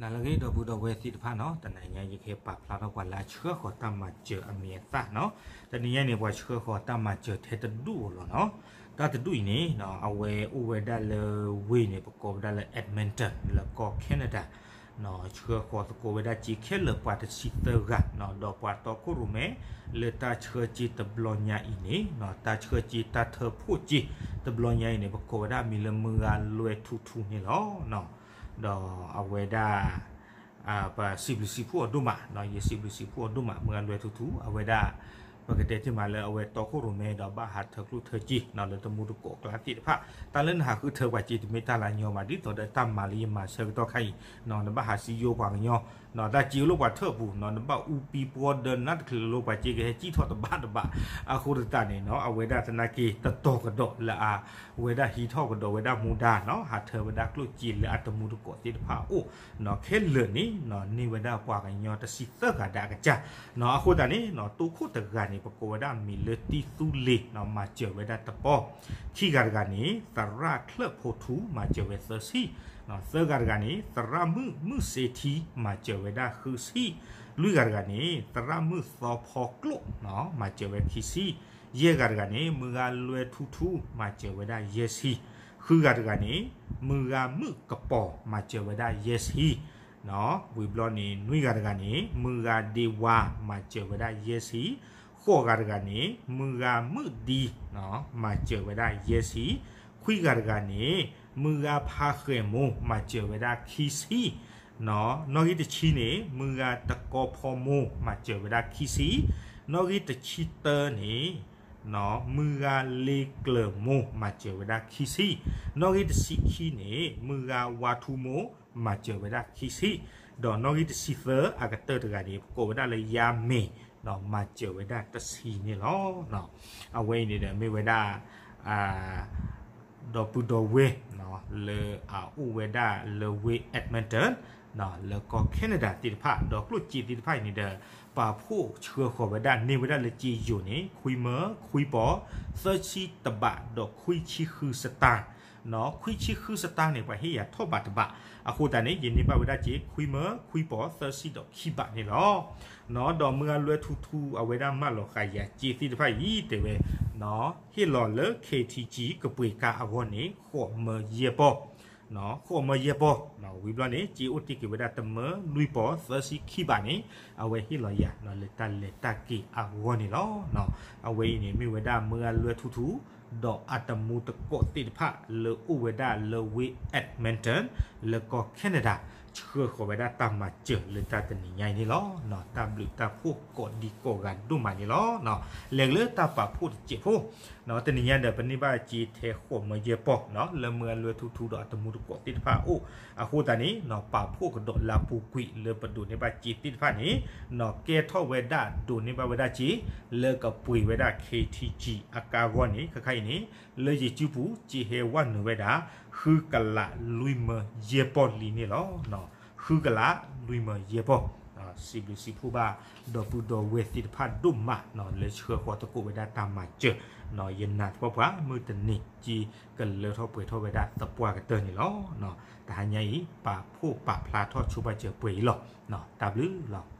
နၤလၢအဂ့ၤ ဒီပုၢ်ဒီဝဲၢ်သ့ၣ်တဖၣ်နီၤ, တနံၤညါယကဟဲပာ်ဖျါထီၣ်ပှၤလၢအဆှၢဃီၤတၢ်မၤစၢၤအမံၤအသၣ်နီၤ. တနံၤညါန့ၣ် ပှၤဆှၢဃီၤတၢ်မၤစၢၤထဲတဒူၣ်ဧိၤလီၤနီၤ. တၢ်တဒူၣ်အံၤန့ၣ် အဝဲအိၣ်ဝဲဒၣ်လၢဝ့ၢ်န့ၣ် ပကိးဝဲဒၣ်လၢ Edmonton လၢကီၢ် Canada ဆှၢဃီၤသကိးဝဲဒၣ်စ့ခဲလၢာ်ပှၤတဆံသၢဂၤနီၤ, ဒီးပှၤတီခိၣ်ရိၣ်မဲ လၢတၢ်ဆှၢစ့တဘျီညါအံၤန့ၣ် တၢ်ဆှၢစ့တၢ်ထၢဖှိၣ်စ့တဘျီညါအံၤန့ၣ် ပကိးဝဲဒၣ်မံၤလၢမုၢ်ဂၤလွဲၢ်ထူထူန့ၣ်လီၤ. ဒီးအဝဲဒၣ် ပစံးဘျုးစံးဖှိၣ်အီၤဒိၣ်မး, ယစံးဘျုးစံးဖှိၣ်အီၤဒိၣ်မး မုၢ်ဂၤလွဲၢ်ထူထူ အဝဲဒၣ် ပကတဲတ့ၢ်မးလၢအဝဲတီခိၣ်ရိၣ်မဲဒီးဘၣ်ဟးထၢကျိၣ်ထၢစ့နီၤ လၢတမူတကိးကျါသ့ၣ်တဖၣ်, တၢ်လၢနဟးဃုထၢပှၤစ့တမ့ၢ်တၢ်လၢအညီဘၣ် ဒ်သိးဒီးတၢ်မၤလၢယမၤဆၢကတီၢ်ခါအံၤနီၤ နဘၣ်ဟးစံယိပှၤကညီနီၤ တၢ်စ့အိၣ်လၢပှၤထၢၣ်အပူၤနီၤ နဘၣ်အူပံပှီဒၢနးတချုးလၢပှၤစ့ကဟဲစံၣ်ထီၣ်တဘၣ်တဘၣ်, အဃိသတးန့ၣ်နီၤ အဝဲဒၣ်သနာ်က့ တတီၤကဒီးလၢအဝဲဒၣ်ဟံးထီၣ်ကဒီးဝဲဒၣ်မူဒါနီၤ ဟးထၢဝဲဒၣ်ကျိၣ်စ့လၢအတမူတကိးသ့ၣ်တဖၣ်အအိၣ်နီၤ ခဲလၢာ်န့ၣ်နီၤ န့ၢ်ဝဲဒၣ်ပှၤကညီတဆံသၢဂၤဒၣ်အကစၢ်နီၤ. အဃိသတးန့ၣ်နီၤ တီခိၣ်တဂၤန့ၣ် ပကိးဝဲဒၣ်မံၤလၢတံသူလ့ၤနီၤ မၤစၢၤဝဲဒၣ်တပီၢ်, ခံဂၤတဂၤန့ၣ် သရၣ်ချၢၣ်ဖိထူ မၤစၢၤဝဲသၢဆံ, သၢဂၤတဂၤန့ၣ် သရၣ်မုၣ်မုၢ်စ့ထံ မၤစၢၤဝဲဒၣ်ဃုဆံ, လွံၢ်ဂၤတဂၤန့ၣ် သရၣ်မုၣ်သီဖီကျိၣ် မၤစၢၤဝဲခံဆံ, ယဲၢ်ဂၤတဂၤန့ၣ် မုၢ်ဂၤလွဲၢ်ထူထူ မၤစၢၤဝဲဒၣ်ယဲၢ်ဆံ, ဃုဂၤတဂၤန့ၣ် မုၢ်ဂၤမုၣ်ကပီၤ မၤစၢၤဝဲဒၣ်ယဲၢ်ဆံ ဝံၤဘျီန့ၣ် နွံဂၤတဂၤန့ၣ် မုၢ်ဂၤဒ့ဝါ မၤစၢၤဝဲဒၣ်ယဲၢ်ဆံ, ဃိးဂၤတဂၤန့ၣ် မုၢ်ဂၤမုၣ်ဒံ မၤစၢၤဝဲဒၣ်ယဲၢ်ဆံ, ခွံဂၤတဂၤန့ၣ် မုၢ်ဂၤဖးဃဲၤမိၢ် မၤစၢၤဝဲဒၣ်ခံဆံ, နီၣ်ဂံၢ်တဆံန့ၣ် မုၢ်ဂၤတကီဖီမိၢ် မၤစၢၤဝဲဒၣ်ခံဆံ, နီၣ်ဂံၢ်တဆံတၢန့ၣ် မုၢ်ဂၤလ့ကျၢၤမိၢ် မၤစၢၤဝဲဒၣ်ခံဆံ, နီၣ်ဂံၢ်တဆံခံန့ၣ် မုၢ်ဂၤဝါထူမိၢ် မၤစၢၤဝဲဒၣ်ခံဆံ, ဒီးနီၣ်ဂံၢ်တဆံသၢအကတၢၢ်တဂၤန့ၣ် ပကိးဝဲဒၣ်လၢယါမ့ၤ မၤစၢၤဝဲဒၣ်တဆံန့ၣ်လီၤ. အဝဲအံၤန့ၣ်ဒီးမ့ၢ်ဝဲဒၣ် ဒီပုၢ်ဒီဝဲၢ် လၢအအိၣ်ဝဲဒၣ်လၢဝ့ၢ် Edmonton လၢကီၢ် Canada သ့ၣ်တဖၣ် ဒီးကျိၣ်စ့သ့ၣ်တဖၣ်အံၤန့ၣ်ဒီး ပာ်ဖှိၣ်ဆှၢဃီၤဝဲဒၣ်န့ၢ်ဝဲဒၣ်လၢစ့ယိၤန့ၣ် ခွံမၢခွံပီၤ သၢဆံတဘး ဒီးခွံဆံဃုစတၢ် ခွံဆံဃုစတၢ်န့ၣ် ပှၤဟ့ၣ်ယၤထီၣ်ဘးတဘး, အဃိသတးန့ၣ် ယန့ၢ်ဘၣ်ဝဲဒၣ်စ့ ခွံမၢခွံပီၤ သၢဆံဒီးခံဘးန့ၣ်လီၤ. ဒီးမုၢ်ဂၤလွဲၢ်ထူထူ အဝဲဒၣ်မၢလီၤဃာ်ယၤစ့သ့ၣ်တဖၣ်အံၤ တဲဝဲ ဟ့ၣ်လီၤလၢ K T G ကပှ့ၤကါအဂီၢ်န့ၣ် ဃိးမၢယဲၢ်ပီၢ် ဃိးမၢယဲၢ်ပီၢ်, ဝံၤဘျီန့ၣ် စ့အိၣ်တ့ၢ်က့ၤဝဲဒၣ်တမၢလွံၢ်ပီၤ သၢဆံခံဘးန့ၣ် အဝဲဟ့ၣ်လီၤယၤ လၢတၢ်လဲၤတၢ်က့ၤအဂီၢ်န့ၣ်လီၤ. အဝဲအံၤန့ၣ် မ့ၢ်ဝဲဒၣ်မုၢ်ဂၤလွဲၢ်ထူထူ ဒီးအတမူတကိးသ့ၣ်တဖၣ် လၢအိၣ်ဝဲဒၣ်လၢဝ့ၢ် Edmonton လၢကီၢ် Canada ဆှၢဃီၤဝဲဒၣ်တၢ်မၤစၢၤလၢတၢ်တနံၤညါအံၤန့ၣ်လီၤ. တၢ်ဘျုးတၢ်ဖှိၣ်ကိးဒံကိးဂၤဒိၣ်မးန့ၣ်လီၤ. လဲၤကလၢတၢ်ပာ်ဖှိၣ်တစဲးဖိ တနံၤညါဒီး ပန့ၢ်ဘၣ်စ့ထဲဃိးမၢယဲၢ်ပီၢ် လၢမုၢ်ဂၤလွဲၢ်ထူထူဒီးအတမူတကိးသ့ၣ်တဖၣ်အအိၣ်, အဃိသတးန့ၣ် ပာ်ဖှိၣ်ကဒီးလၢအပူၤကွံာ်လၢပဒိးန့ၢ်ဘၣ်စ့သ့ၣ်တဖၣ်န့ၣ် ကဲထီၣ်ဝဲဒၣ်ဒိးန့ၢ်ဘၣ်ဝဲဒၣ်စ့ လၢကပှ့ၤဝဲဒၣ် K T G အကါဂီၢ်န့ၣ် ခဲခါအံၤန့ၣ် လၢယစုပူၤ စ့ဟဲဝဲနုာ်ဝဲဒၣ် ဃုကလးလွံၢ်မၢယဲၢ်ပီၢ်လံန့ၣ်လီၤ. ဃုကလးလွံၢ်မၢယဲၢ်ပီၢ်, စံးဘျုးစံးဖှိၣ်ဘၣ် ဒီပုၢ်ဒီဝဲၢ်သ့ၣ်တဖၣ်ဒိၣ်မး လၢဆှၢဃီၤသကိးဝဲဒၣ်တၢ်မၤစၢၤ, ယနာ်သပှၢ်ပှၢ် မုၢ်တနံၤ စ့ကလၢထီၣ်ပှဲၤထီၣ်ဝဲဒၣ်သပှၢ်ကတၢၢ်န့ၣ်လီၤ. တဟါညါအံၤ ပာ်ဖှိၣ်ပာ်ဖျါထီၣ်ဆိပာ်စၢၤပှဲၤအံၤလီၤ. တၢ်ဘျုးလီၤ.